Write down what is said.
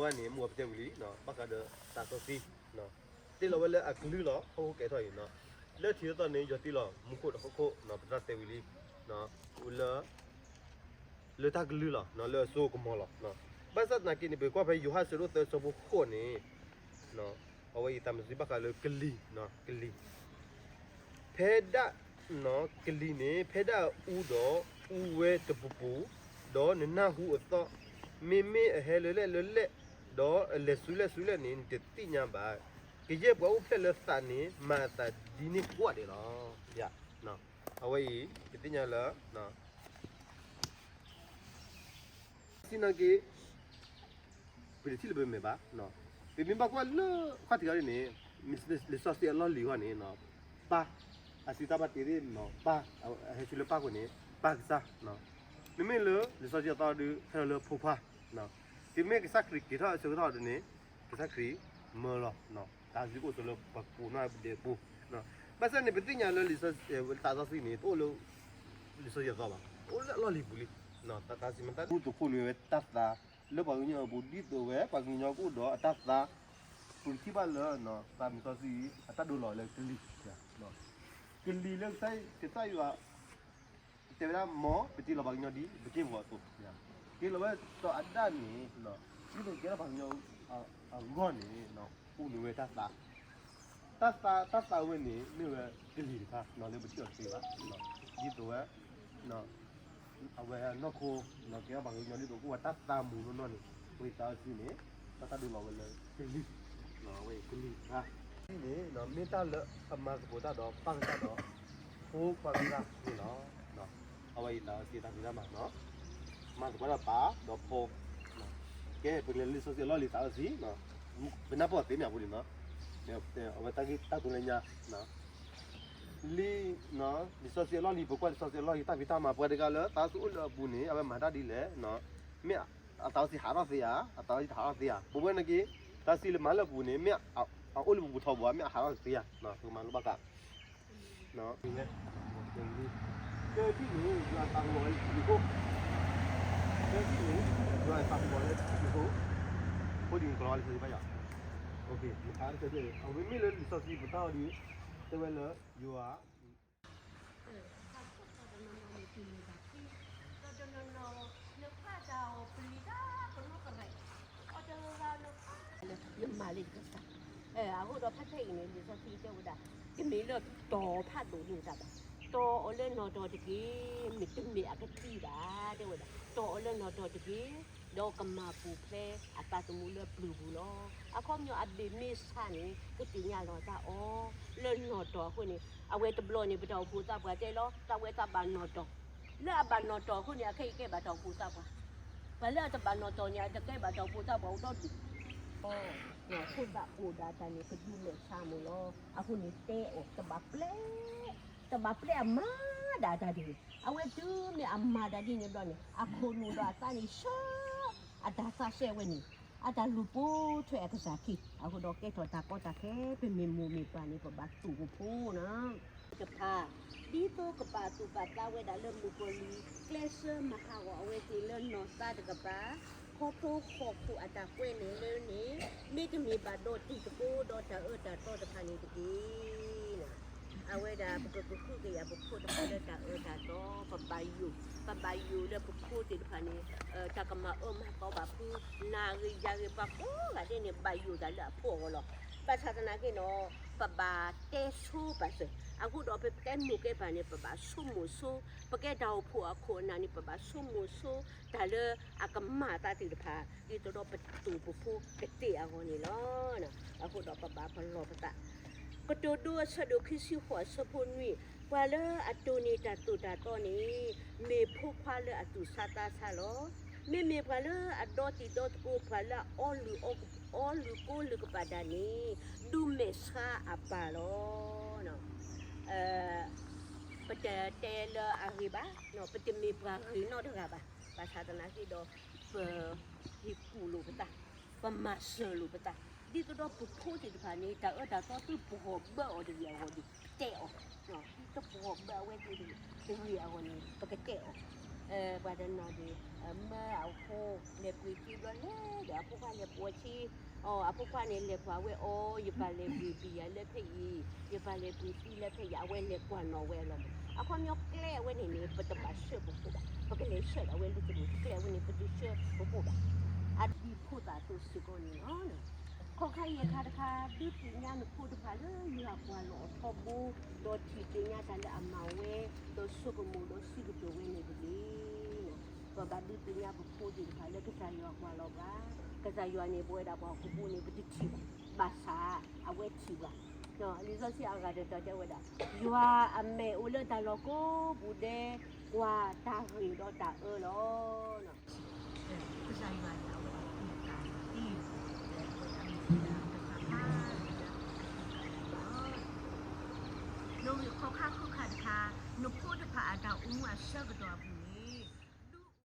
အဝဲန့ၣ် မုၢ်ဂီၤပတဲဝံၤလံ ဘၣ်ဃးဒီးသးစီဆှံ တ့လီၤဝဲလၢအကလုၢ်လီၤ ဟီၣ်ခိၣ်ကဲထီၣ်အံၤနီၤ, လၢထံးတသီၣ်န့ၣ် ယွၤတ့လီၤမူခိၣ်ဒီးဟီၣ်ခိၣ်နီၤ ပသရၣ်တဲဝံၤလံ, အိၣ်လၢ လၢတၢ်ကလုၢ်လီၤ လၢအစိကမီၤလီၤ. ဘၣ်ဆၣ်သနာ်က့န့ၣ် ပကွၢ်ဖဲယိၤဟၣ်အဆၢဒိၣ်သၢအဆၢဖိဃိးန့ၣ် အဝဲအံၤသးစီဆှံဘၣ်ဃးလၢကလံၤ, ကလံၤ ဖဲဒၣ် ကလံၤန့ၣ် ဖဲဒၣ်အူဒီး အူဝဲတပူၤပူၤ, ဒီးနနၢ်ဟူအသီၣ်, မ့မ့ၢ်အဟဲလၢလဲၣ်လၢလဲၣ်, ဒီးအလဲၤဆူလဲၣ်ဆူလဲၣ်န့ၣ် နတသ့ၣ်ညါဘၣ်. ကယဲၢ်ပှၤအိၣ်ဖျဲၣ်လၢသးန့ၣ် မၤအသးဒ်န့ၣ်ကိးဂၤဒဲးလီၤ. အဝဲအံၤ ပသ့ၣ်ညါလၢ စံးနာ်က့ ပတထံၣ်လၢပမဲာ်ဘၣ်. ပမ့ၢ်ဘၣ်ကွၢ်လၢ ခီၣ်ထံးအံၤန့ၣ် လံာ်စီဆှံအလီၢ်လံၤအဂီၢ်န့ၣ် ပၢ်, အစံးတၢ်ဘၣ်တ့သ့ၣ် ပၢ်, ဟဲဆူလၢပၢ်ဃိန့ၣ် ပၢ်ကစၢ်, မ့မ့ၢ်လၢ လံာ်စီဆှံအသီတဒု ဟဲလီၤလၢဖိခွါ, တုၤမ့ၢ်ကစၢ်ခရံာ်က့ၤထီၣ်အဆၢကတီၢ်ဒုန့ၣ် ကစၢ်ခရံာ်မၢလီၤ. တၢ်စံးကအိၣ်ဆိးလၢပှၤကိးနီၢ်ဒဲးပူၤ, ဘၣ်ဆၣ်န့ၣ် ပသ့ၣ်ညါလၢ လံာ်စီဆှံ သးစီဆှံန့ၣ် တအိၣ်လၢ လံာ်စီဆှံအသီဘၣ်, အိၣ်လၢအလီၢ်လံၤပူၤလံ. တၢ်စံးမတၤ ပူတခိၣ်နွံဝဲတၢ်သါ လၢပှၤကညီအပူၤ ဒ်သိးဝဲ ပှၤကညီကအိၣ်ဒီးအတၢ်သါ, ပကထံၣ်ဘၣ်လၢ သးမံၤသီဆှံ အတၢ်ဒိလီၤလၢကလံၤ, ကလံၤလၢကစၢ်ယွၤ တဲဝဲဒၣ် မ်ပတ့လီၤပှၤကညီဒ်ပက့ၢ်ပဂီၤအသိး, က့ၤလီၤဝဲစီၤအၤဒၣ်န့ၣ် ဒ်သိးကဲထီၣ်ပှၤကညီအဂီၢ်န့ၣ် အိၣ်န့ၢ်ဝဲတၢ်သါ, တၢ်သါ တၢ်သါဝဲန့ၣ် မ့ၢ်ဝဲကလံၤတခါ လၢပထံၣ်အီၤတသ့ဘၣ်, ဒ်သိးဝဲ အဝဲနီၢ်ခိ ကဲထီၣ်ပှၤကညီဒ်သိးကအိၣ်ဝဲတၢ်သါမူးနီၢ်နီၢ်န့ၣ် ဝဲသးစီဆှံန့ၣ် တၢ်တၢ်ဒိလီၤဝဲလၢကလံၤ, ဝဲကလံၤတခါ န့ၣ် မ့ၢ်တၢ်လၢအမၤသကိးတၢ်ဒီးပၢ်ကစၢ်ဒီး ဖိခွါကစၢ်န့ၣ်လီၤ. အဝဲအံၤသးစီဆှံတၢ်ဖံးတၢ်မၤနီၤ, မၤသကိးတၢ်ပၢ်ဒီးဖိ, ကဲ ပကလဲၤလၢလံာ်စီဆှံအလီၢ်လံၤသးစီဆှံ, ပနၢ်ပၢၢ်သ့မ့ၢ်အပူၤန့ၣ်နီၤ, အဝဲတၢ်ဂ့ၢ်တၢ်ကျိၤလၢညါ လံာ် လံာ်စီဆှံအလီၢ်လံၤ ပကွၢ်လံာ်စီဆှံအလီၢ်လံၤ တၢ်ဖံးတၢ်မၤပှၤတဂၤလၢသးစီဆှံအိၣ်လၢအပူၤန့ၣ် အဝဲမၤတၢ်ဒ်လဲၣ်, မ့ၢ်အသးစီဆှံဟးထီၣ်သ့ဧါ, အသးစီဆှံတဟးထီၣ်သ့ဧါ, ပဝဲနာ်က့ သးစီဆှံလၢမၤလၢအပူၤန့ၣ် မ့ၢ်အအိၣ်လၢပပူၤထီဘိဧါ, မ့ၢ်အဟးထီၣ်သ့ဧါ, ပကမၤလိဘၣ်ဃး ကထံၣ်န့ၣ် ယွၤသးကဝီၤလၢထံဖိ, ကထံၣ်န့ၣ် ယွၤသးကဝီၤလၢထံဖိ, ဖိဒံးကလီလၢထံဘၣ်ယွၤ, အဝဲမ့မ့ၢ်လၢလံာ်စီဆှံပတၢ်အီၤဒီး တဲဝဲလၢယွၤ ဒီးတနီၤနီၤ နဖးတၢ်အီၤပျံၤတၢ်ကရူၢ်ကရၢ, အီၤတဂၤဂၤနဖး နမၤလၢယကစၢ်, အဃိဒီးဖဲဖဲအံၤန့ၣ် လံာ်စီဆှံတဲဝဲဒၣ်, တမ့ၢ်လၢတီၤဖးဒိၣ်လိာ်သးဘၣ်, တီၤအီၤလၢနီၢ်တီၤတက့ၢ်, မ့တမ့ၢ်အကသံဘၣ်, တဲဝဲဒၣ် တီၤအီၤလၢနီၢ်တီၤတက့ၢ်, ဒီးကမၤပူၤဖျဲးအသးသမူလၢပျုၤပူၤလီၤ. အခီပညီအဘ့ၣ်မ့ၢ်ဆါန့ၣ် ကသ့ၣ်ညါလီၤတၢ်အီၤ လၢနီၢ်တီၤအဃိန့ၣ် အဝဲတဘျီန့ၣ် ပတၢ်အိၣ်ဖှိၣ်သးပှၢ်တဲလီၤ သးဝဲသးဘၣ်နီၢ်တီၤ, လၢအဘၣ်နီၢ်တီၤအဃိန့ၣ် အခဲအံၤကဲဘၣ်တၢ်အိၣ်ဖှိၣ်သးပှၢ်, ပှၤလၢအတဘၣ်နီၢ်တီၤန့ၣ် အတကဲဘၣ်တၢ်အိၣ်ဖှိၣ်သးပှၢ်အိၣ်ဒီဒူၣ်, ဖိသၣ်အိၣ်ဒၣ်တၢ်န့ၣ် ကဒုးမဲာ်ဆါမုၢ်လီၤ. အဃိန့ၣ်တဲအီၤ တဘၣ်ပျဲ တဘၣ်ပျဲအမၤဒၣ်တၢ်ဒ်န့ၣ်, အဝဲတုၤမ့ၢ်အမၤတၢ်ဒ်န့ၣ်ဘျီန့ၣ် အခိၣ်နူာ်ဒီးအသးန့ၣ်ဆှၢ, အတၢ်သးစဲဝဲန့ၣ် အတၢ်လူၤပိာ်ထွဲအကစၢ်ခံ, အဃိဒီးကဲထီၣ်တၢ်ကီတၢ်ခဲ ပမ့ၢ်မိၢ်မ့ၢ်ပၢ်န့ၣ် ပဘၣ်တူၢ်ပဖိနီၤ တဖၣ်, ဒ်သိးကပာ်သူၣ်ပာ်သးဝဲဒၣ်လၢမုၣ်ကီၤလံၤ ကျဲးစၢးမၤဟးဂီၤအဝဲသ့ၣ်လၢနီၢ်သးတကပၤ, ခီဖျိဟီၣ်ခိၣ်အတၢ်ကွဲးနဲၣ်လၢန့ၣ် မ့တမ့ၢ်ဘၣ်ဒီးတံၤသကိးဒီးတၢ်အၢတၢ်သီတဖၣ်န့ၣ်တက့ၢ်. အဝဲဒၣ်ပကကဟုကယာ်ပဖိတဖၣ်လၢတၢ်အၢတၢ်သီ, ပဘၣ်ယိၣ်, ပဘၣ်ယိၣ်လၢပဖိသ့ၣ်တဖၣ်န့ၣ် တၢ်ကမၤအၢမၤသီဘၣ်ဖု, နၤဂ့ၤယၤဂ့ၤ ပှၤကိးဂၤဒဲးန့ၣ် ဘၣ်ယိၣ်တၢ်လၢအဖိအဂီၢ်လီၤ. ဘၣ်ဆၣ်သနာ်က့နီၤ ပဘၣ်တဲဆိပာ်စၢၤ, အဃိဒီးပကဲမိၢ်ကဲပၢ်န့ၣ် ပဘၣ်ဆိမိၣ်ဆိ, ပကဲတၢ်အိၣ်ဖှိၣ်အခိၣ်အနၢ်န့ၣ် ပဘၣ်ဆိမိၣ်ဆိ တၢ်လၢအကမၤသးသ့ၣ်တဖၣ် ဒ်သိးဒီးပတူၢ်ပဖိကသ့ၣ်အဂီၢ်န့ၣ်လီၤ. အဃိဒီးပဘၣ်ပလီၢ်ပသး ကတိၤဒိအဆၢဒိၣ်ခံဆံဃိးအဆၢဖိနွံ, ပှၤလၢအတိၢ်န့ၢ်တၢ်သိၣ်တၢ်သီန့ၣ် မ့ၢ်ဖိခွါလၢအသူၣ်ဆါသးဆါလီၤ. မ့မ့ၢ်ပှၤလၢအဒီတံၤဒီသကိး ပှၤလၢအအီလုၢ်အီလုၢ်ကိလုၢ်ကပာ်တၢ်န့ၣ် ဒုးမဲာ်ဆါအပၢ်လီၤ. ပတတဲလၢအဂ့ၤဘၣ်, ပတမ့ၢ်ပှၤဂ့ၤနီတဂၤဘၣ်. ဘၣ်ဆၣ်သနာ်က့ဒီး ပဟ့ၣ်ကူၣ်လိာ်ပသး, ပမၤစၢၤလိာ်ပသး, ဒ်သိးဒီးပဖိသ့ၣ်တဖၣ်န့ၣ် တၢ်အၢတၢ်သီသုပှီၢ်ဘၢအီၤတဂ့ၤအဂီၢ်ဒီး ပတဲအီၤ, သုပှီၢ်ဘၢအဝဲသ့ၣ်တဂ့ၤအဂီၢ်န့ၣ် ပကတဲအီၤ ပှၤတနီၤန့ၣ် မၢအဖိလဲၤပှ့ၤစ့ဘျီလဲၤဒီး အဖိခွါလဲၤပိာ်ဆ့, အဖိခွါန့ၣ် လဲၤကွၢ်ဝဲအီၤ, ယပၢ်လဲၤပှ့ၤဘံယၤလၢဖဲအံၤ, ယပၢ်လဲၤပှ့ၤသံလၢဖဲအံၤ, အဝဲလဲၤကွၢ်နီၣ်ဝဲလီၤ. အခီပညီကျဲအဝဲန့ၣ်န့ၣ် ပတဘၣ်ဆှၢပဖှိၣ်ဘၣ်, ပကလဲၤဆှၢဒၣ်ဝဲလၢတလိၣ်ကျဲအဝဲန့ၣ် ပတဆှၢပဖှိၣ်ဘၣ်. အဒ်ဖိသၣ်သိးစ့ၢ်ကီးန့ၣ်လီၤ. ခီခါအံၤအခါတခါ ဒုးသ့ၣ်ညါနဖိတဖၣ်လၢယွၤကွၢ်လီၤအထီဘိ, ဒီးထံၣ်သ့ၣ်ညါတၢ်လၢအမၤဝဲ, ဒီးဆိကမိၣ်ဒီးစံးကတိၤဝဲန့ၣ်တဂ့ၤ. ပဘၣ်ဒုးသ့ၣ်ညါပဖိသ့ၣ်တဖၣ်လၢကစၢ်ယွၤကွၢ်လီၤပှၤ, ကစၢ်ယွၤန့ၣ် ပဝဲဒၣ်ပှၤဟီၣ်ခိၣ်ဖိန့ၣ် ပတထံၣ်ဘၣ်, ဘၣ်ဆၣ်အဝဲထံၣ်ပှၤ. လံာ်စီဆှံအဂၤတတီၤတဲဝဲဒၣ်, ယွၤအမဲာ်အိၣ်လၢတၢ်လီၢ်ကိးပူၤဒဲး, ကွၢ်တၢ်ဂ့ၤဒီးတၢ်အၢလီၤ. ကစၢ်ယွၤန့ၣ် အဝဲဒၣ်အတၢ်သံ, အဝဲဒၣ်မ့ၢ်ဝဲဒၣ်တၢ်ဖးလၢ နဂ့ၢ်ခီခါဃုခါတခါ, နဖိတဖၣ်အတၢ်အိၣ်မူအဆၢကတီၢ်အပူၤ